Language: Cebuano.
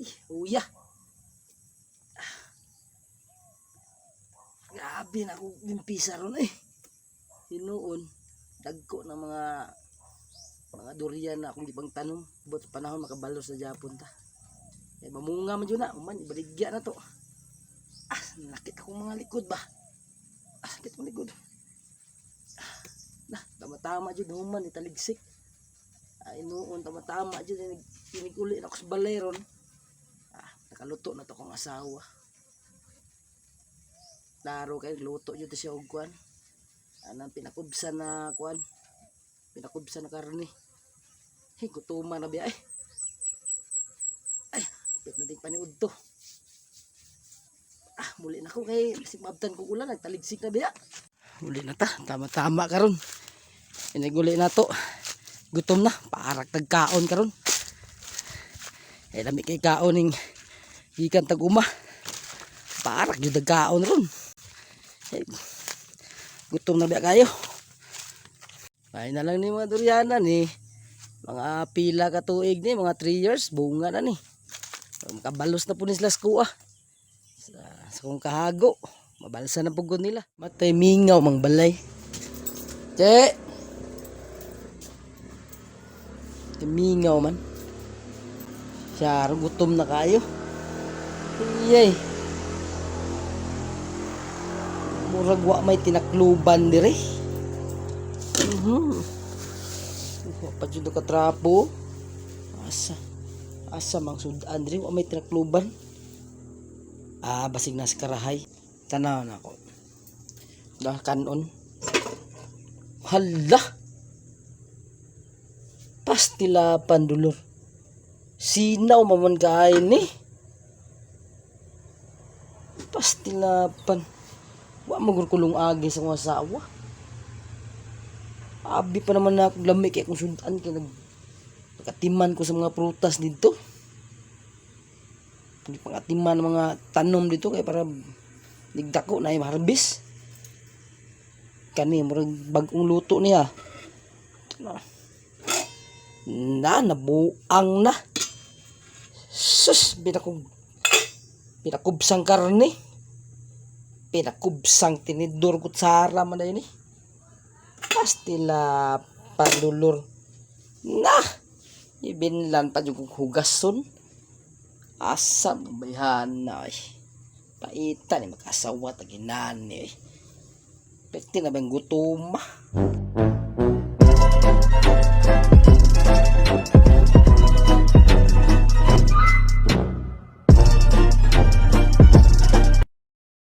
Eh, uya. Ah. Grabe na ako limpisa ron eh. Hinuon, dagko ng mga durian na akong gipang tanom. But panahon makabalos sa Japon ta. Eh, mamunga man jud na, man ibaligya na to. Ah, nakit akong mga likod ba. Ah, sakit akong likod. Ah, na, tama-tama jud human italigsik. Ay noon tama-tama jud inig uli na ako sa balay ron. Ah, nakaluto na to kong asawa. Klaro kay luto jud to siya og kuan. Anang pinakubsa na kuan. Pinakubsa na karne. Hey, gutuman na biya eh. Ay, kapit na din paniud to. Ah, muli na ko kay bisig maabtan kong ulan, nagtaligsik na biya. Muli na ta, tama-tama karon. Iniguli na to. Gutom na, parak tagkaon karon. Eh, lami kay kaon ning gikan tag-uma. Parak jud tagkaon ron. Eh, gutom na biya kayo. Ay na lang ni mga duriana ni. Mga pila ka tuig ni, mga 3 years, bunga na ni. Makabalos na po ni sila sa kuha. Sa kong kahago, mabalsa na pugod nila. Matay mingaw mang balay. Che! Mingaw man. Siya, gutom na kayo. Iyay. Murag wa may tinakluban dire. Wa pa jud ka trapo. Asa? Asa mang sudan dire wa may tinakluban. Ah, basig na sa karahay. Tanaw na ako. Dah kanon. Hala. Pastila pandulor. Sinaw mamon kaay ni. Pastilapan. Wa mo kulong agi sa mga asawa. Abi pa naman na akong lami kay akong sudan kay nag nakatiman ko sa mga prutas dito. Hindi pangatiman ng mga tanom dito kay para nigdako na yung harvest. Kani murag bagong luto niya. Na, na nabuang na. Sus, pinakubsang karne. Pinakubsang tinidor kutsara man na yun eh. Pastila pandulor. Na! Ibinlan pa yung hugason. Asa bayhana ay. Paita ni makasawa taginani ay. Pwede na bang gutuma?